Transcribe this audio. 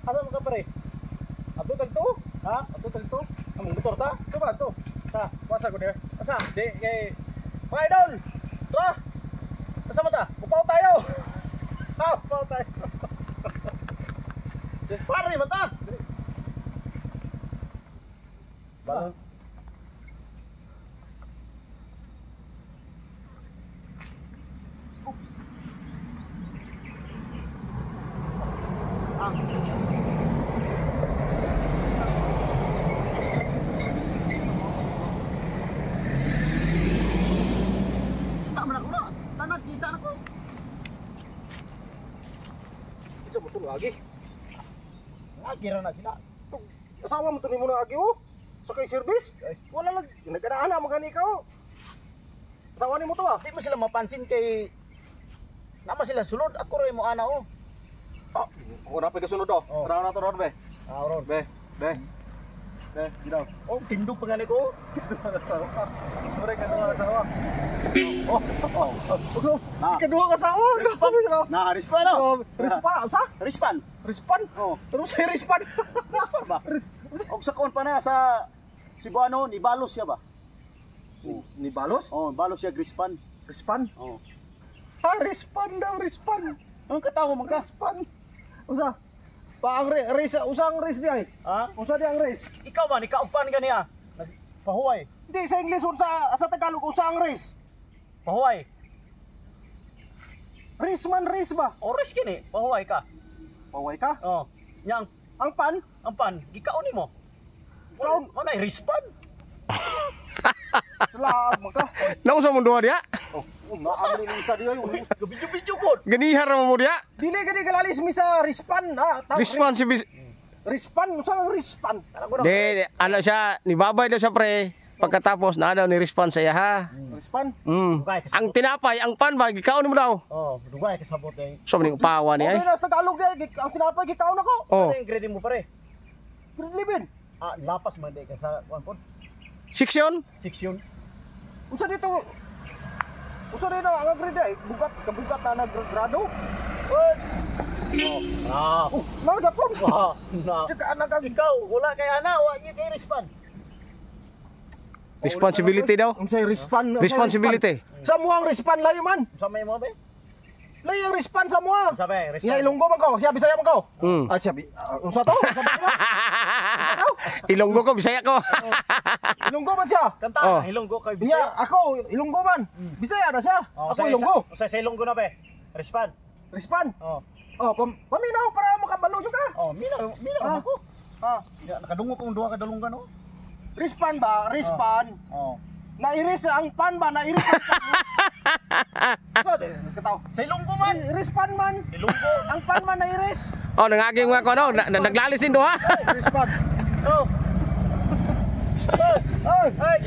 Asa mo ka pare? Ato tagto? Ha? Ato tagto? Among motor ta? Ito ba ato? Sa? Wasa ko there. Asa? Di kay mga idol. Tara. Asa mo ta? Upaw tayo. Ha, upaw tayo. Pare man ta. Balon. Ah. Kita man ako na. Tanan kita na ko. Isa mo to lagi. Lagi ra na sila. Asawa mo to nimo na agi oh. Sa kay service? Ay. Wala lang naganaana magani ka oh. Asawa nimo to ah. Di mo sila mapansin kay nama sila sulod ako ra mo ana oh. Ah, ako na pa kasunod oh. Oh. Tara na to ron be. Ah, ron. Be, be. Be, ginaw. Oh, tindog pa gani ko. Asawa. Pare ka duha asawa. Oh, oh. Oh. Na. Ikaduha ka asawa. Respan. Na, respan oh. Oh, respan, sa? Respan. Respan. Oh, Pero sa respan. respan ba? Og sa kon pa na sa Cebuano ni Balos siya ba? Ni Balos? Oh, Balos siya Grispan. Respan. Oh. Ah, respan daw, respan. Ang katawo man ka? Respan. Unsa? Pa ang race, unsa ang race di ay? Ha? Unsa di ang race? Ikaw man ikaupan ka niya. Pahuway. Hindi sa English unsa sa Tagalog unsa ang race? Pahuway. Race man race ba? Oras kini, pahuway ka. Paway ka? Oh. Yang Ang pan? ang pan gikaon nimo. Kaon. Mo na respan. Sila man ka. Nausa mo duha diya? Oh, naam ni isa di ay. Gabidyo-bidyo pod. Ganihar mo mo diya? Dili gani kalalis mi sa respan. Ah, Response si Respan, unsa ang respan? Di, ano siya, ni babay daw siya pre. Pagkatapos na daw ni response siya ha. Respan. Mm. Ang tinapay, ang pan ba gikaon mo daw. Oh, dugay kasabot eh. So maning upawa ni Okay ay. na sa Tagalog eh, ang tinapay gikaon ako. Oh, Ano yung grade mo pare? Grade 11. Ah, lapas man di ka sa kuan pod. section. Section. Unsa dito? Unsa dito ang grade ay? Bugat, kabugat na naggrado. Oh. Ah. Oh, na dapon. Wah, na. Tsaka anak ang Ikaw, wala kay ana, wa gyud kay respan. Responsibility daw. Unsay respan? Unsay Responsibility. respan? Sa muang respan layo man. Sa may mo be? Layo ang respan sa mua. Sa may respan. Nga Ilonggo man ko, siya Bisaya man ko. Mm. Ah, siya unsa to? Unsa to? Ilonggo ko, Bisaya ko. Ilonggo man siya. Kanta, Oh. Ilonggo kay Nya Bisaya. ako Ilonggo man. Bisaya na siya. Oh, Ako Ilonggo. Sa Ilonggo na be. Respan. Respan. Oh. Oh, paminaw para makabalo jud ka. Oh, mina, mina Ah. ko. Ah, Ya, nakadungo kong duha ka dalunggan oh. respan ba? Respan. Oh. Nairis ang pan ba? Nairis ang pan. So, kataw. Sa Ilonggo man. Respan man. Ilonggo. Ang pan man nairis. Oh, nangaging mga ko no, naglalisin do ha. Respan. Oh. Ay, Ay.